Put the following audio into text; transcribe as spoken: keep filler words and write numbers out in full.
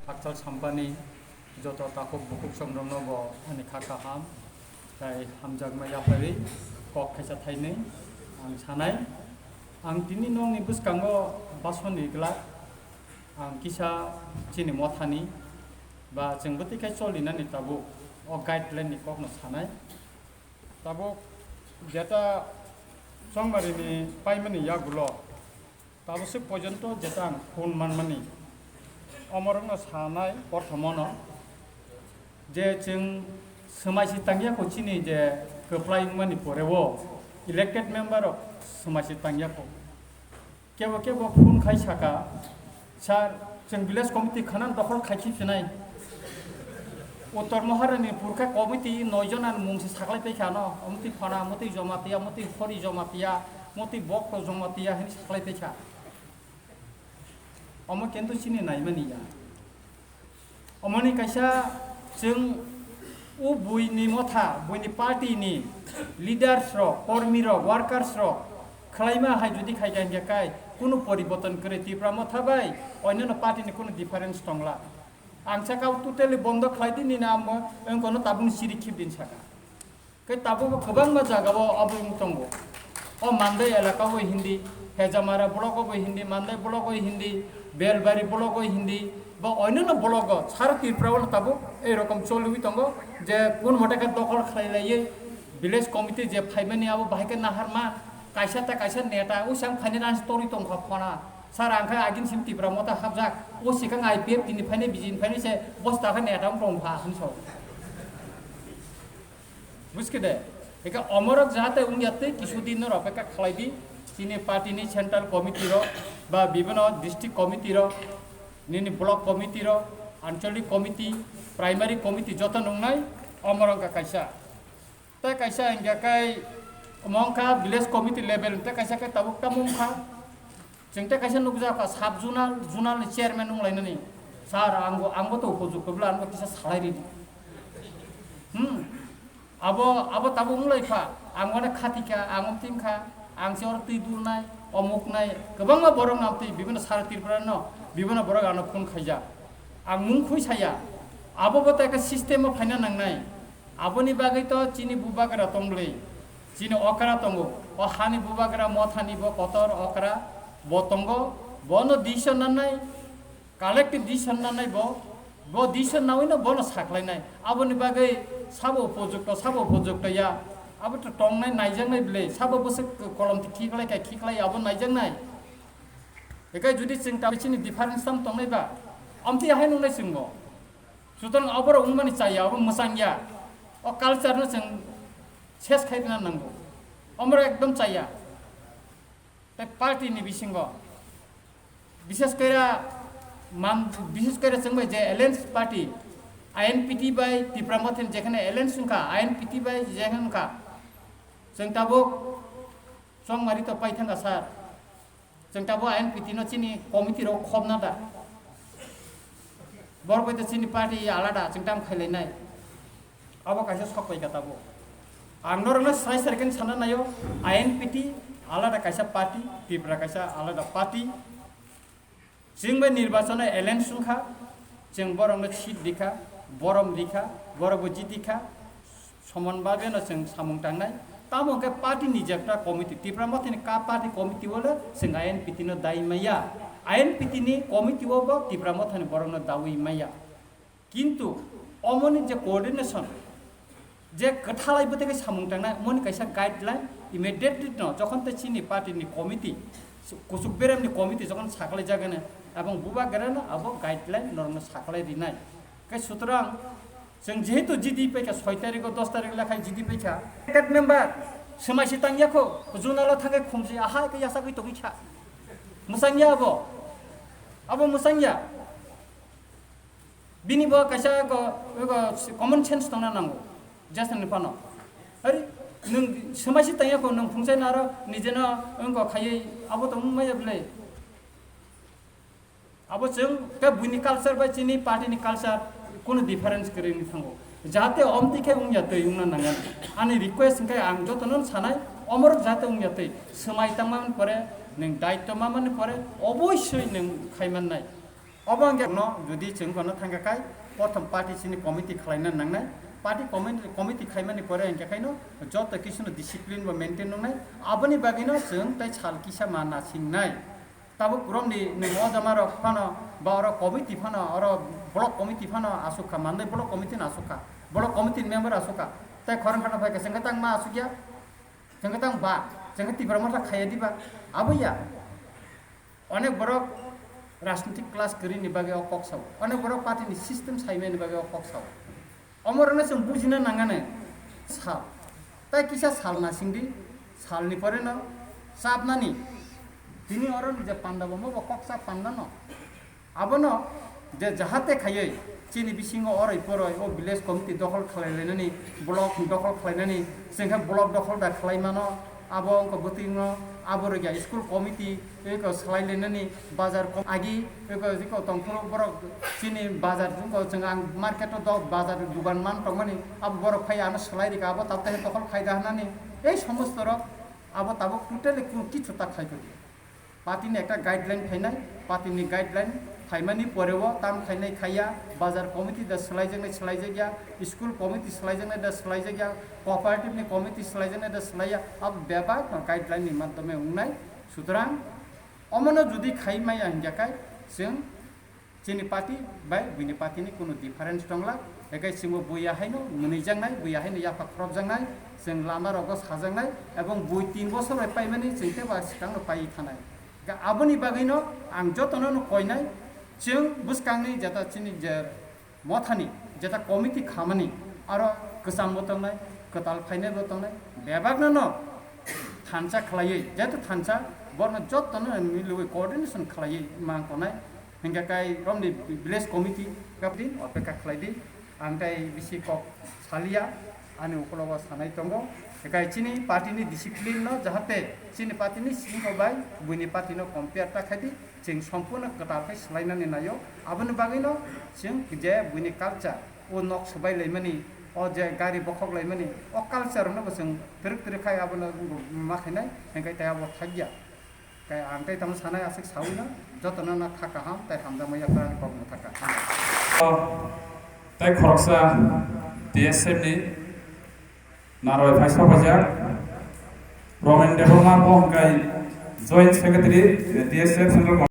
Hakchal sampani joto takhuk bukhuk somrokno bo ani kha kaham tei hamjakma yapharwi kok khaisa thainwi ang sanai. Ang tini nokni bwskango basoni glak ang kisa chini mothani ba chwng bwtwi khai cholinani tabuk o guideline ni kokno sanai. Tabuk jeta chongmarini paimani yagulo tabuk se porjonto jeta ang phone manmani omorokno sanai prothomono je chwng swmai si tangya kho chini je kwplai wngmani poreo elected member rok swmai si tangya kho. Kebo kebo phone khai saka, "Sir, chwng village committee khana dokhol khai khe phinai." Uttor Maharani purkha committee noi jona mung se saklai paikha no, omtwi phana, omtwi joma tiya, omtwi khori joma tiya, omtwi bokto joma tiya hini saklai paikha. Omo kento chini naimani ya. Omoni kaisa chwng o buini motha, buini party ni leaders rok, kormi rok, workers rok khwlaima hai jodi khai kha hingkhe kai kunu poriborton kwrwi Tipra motha bai oinano party ni kunu difference tongla. Ang saka o totally bondo khlai di nini amo wngkono tabukni siri khibdin saka. Khe tabukbo kwbangma jagao abo wng tongo. O Mandai elaka o hindi, Hejamara block o hindi, Mandai block o hindi, Belbari block o hindi, ba oinano block o, sara Tripura o tabuk ei rokom choliwi tongo je kun mote khe dokol khlai laiwi village committee je phaimani abo bahai khe naharma kaisa ta kaisa neta usang phainai rang torwi tongkha phona. Sir, ang khe agin sim Tipra motha hapjak, o sikang I P F T ni phainai, B J P ni phainai se bosta khe neta wng tongkha hinwi sao. Buskhe de, eka omorok jahate wngya tei kisu din no ropeka khlai di, chini party ni central committee rok ba bibino district committee rok, nini block committee rok, anchalik committee, primary committee joto nungnai omorok wngkha kaisa. Tei kaisa hingkha kai omo wngkha village committee level, tei kaisa khe tabuk tamo wngkha. Chwng tei kaisa nukjak kha sub zonal, zonal ni chairman wng lainani. Sir, angbo, angbo to upojukto bwla, angbo kisa salai ridi. Hmm. Abo, abo tabuk wng lai kha, ang wane khati kha, ang wng ting kha, ang se oro twi dulnai, omuk nai, kwbangma borok no twi bibino sara Tripura no, bibino borok ano phone khaijak. Ang mung khui saya, abo bo tei khe system o phaina nangnai. Aboni bagwi to chini bubagra tong bwlwi, chini okra tongo, o hani bubagra mothani bo kotor okra bo tongo, bono decision nanai, collective decision nanai bo, bo decision nawi no bono sakhlainai. Aboni bagwi sabo upojukto, sabo upojukto ya, abo to tongnai naijaknai bwlwi, sabo bwswk kolom ti khiklai kha khiklai abo naijaknai. Ekai judi chwng ta chini difference tam tongnai ba, amtwi ahai nungnai chwngbo. Sutorang oborok wngmani chaya, obo mwchang ya. O culture no chwng ses khai rwna nango. Omorok ekdom chaya. Tei party ni bisingo, bishes kore man, bishes kore chwng bai je alliance party, I N P T bai Tipra Motha ni jekhane alliance wngkha, I N P T bai jekhane wngkha. Chwng tabuk chongmari to pai thangkha sir. Chwng tabuk I N P T no chini committee rok khobna da. Borok bai to chini party alada chwng tam khailainai. Abo kaisa sok pai ka tabuk. Ang norokno sai sai khe sana naio, I N P T alada kaisa party, Tripura kaisa alada party. Chwng bai nirbachano alliance wngkha, chwng borokno seat rikha, borom rikha, borokbo jitikha, somon babeno chwng samung tangnai. Tamo hwnkhe party ni jekta committee, Tipra Mothani ka party committee o le chwng I N P T no dai maya. I N P T ni committee o bo Tipra Mothani borokno dawi maya. Kintu omoni je coordination, je kwthalai bwtwi khe samung tangnai, omoni kaisa guideline immediately no, jokhon tei chini party ni committee kuchuk berem ni committee jokhon saklai jagani, abong bubagrano abo guideline norokno saklai rinai. Khe sutorang chwng jehetu jidi paikha soi tarikh o, dos tarikh lekhai jidi paikha. Elected member swmai se tangya kho, junalo thangkhe khumsi ahai khe yasagwi tongwi kha. Mwsangya abo, abo mwsangya. Bini bo kaisa go, go common sense tongna nango, just ni phano. Ari, nwng swmai se tangya kho, nwng phungchai naro nijeno wngkha khaiwi abo tongmaya bwle. Abo chwng khe buini culture bai chini party ni culture kunu difference kwrwi wngwi thango. Jahate omtwi khe wngya twi wngna nangya. Ani request hwnkhe ang jotono sanai, omorok jahate wngya twi. Swmai tangmani pore, nwng daitto mamani pore, oboisoi nwng khaimannai. Obo hwnkhe no jodi chwng kono thangkha khai, prothom party chini committee khwlaina nangnai. Party committee, committee khaimani pore hwnkhe khaino joto kisuno discipline bo maintain wngnai. Aboni bagwino chwng tei sal kisa ma nasingnai. Tabuk romni nwng o jama rok phano, ba oro committee phano, oro block committee phano asuk kha, mandai block committee no asuk kha. Block committee ni member asuk kha. Tei khorang khana phai kha, chwng khe tang ma asuk ya? Chwng khe tang ba? Chwng khe Tipra Motha khaiya diba? Abo ya. Onek borok rajnitik class kwrwini bagwi o kok sao. Onek borok party ni system saimani bagwi o kok sao. Omorokno chwng bujina nangani sal. Tai kisa sal nasingdi, salni pore no chapnani. Tini oro je panda bo, mo bo kok chap panda no. Abono je jahate khaiwi chini bisingo oroi poroi o village committee dokhol khlai lainani, block dokhol khlai nani, chwng khe block dokhol da khlai mano, abo wngkha bwtwino abo rwgya school committee, eko swlai lainani, bazar com-, agi eko, eko tongphuru borok chini bazar wngkha, chwng ang market o dok bazar dugan man tongmani, abo borok phai ano swlai rikha, abo tabuk khe dokhol khai da hwnani, ei somosto rok abo tabuk totally kunu kichu ta khai kodi. Party ni ekta guideline phainai, party ni guideline phaimani poreo tam khainai khaiya, bazar committee da swlaijaknai swlaijakya, school committee swlaijaknai da swlaijakya, cooperative ni committee swlaijaknai da swlaiya, abo bebak no guideline ni madhyome wngnai. Sutrang omono jodi khai maya hingya khai, chwng chini party bai buini party ni kunu difference tongla. Ekai chwngbo buya haino mwnwijaknai, buya haino yapha khorokjaknai, chwng lama rogo sajaknai, ebong bui tin bosor bai paimani chwng teibo swkangno paiwi thanai. Ga aboni bagwino ang jotono no koinai, chwng bwskangni jeta chini je mothani jeta committee khamani, aro kwchangbo tongnai, kwtal phainaibo tongnai, bebakno no thansa khlaiwi, jeto thansa borno jotono milwi coordination khlaiwi mang tongnai. Hingke kai romni village committee kapdin opeka khlai di. Ang tai bisi kok salia, ani ukulogo sanai tongo. Kai chini party ni discipline no jahate chini party ni singko bai buini party no compare ta khai di. Chwng sompurno kwtal khe swlainani naio. Aboni bagwino chwng je buini culture, o nok swbai laimani, o je gari bokhok laimani, o culture no bo chwng twrwk twrwk khai abono ma khainai, hingke tai abo thakya. Kai ang tai tamo sanai aswk sawi no, jotono no kha kaham tai hamjakma yaphar ani kok mwthaka. Tai khoroksa D S F ni narwai phaisa paijak Romen Debbarma bo hwnkhe Joint Secretary, D S F Central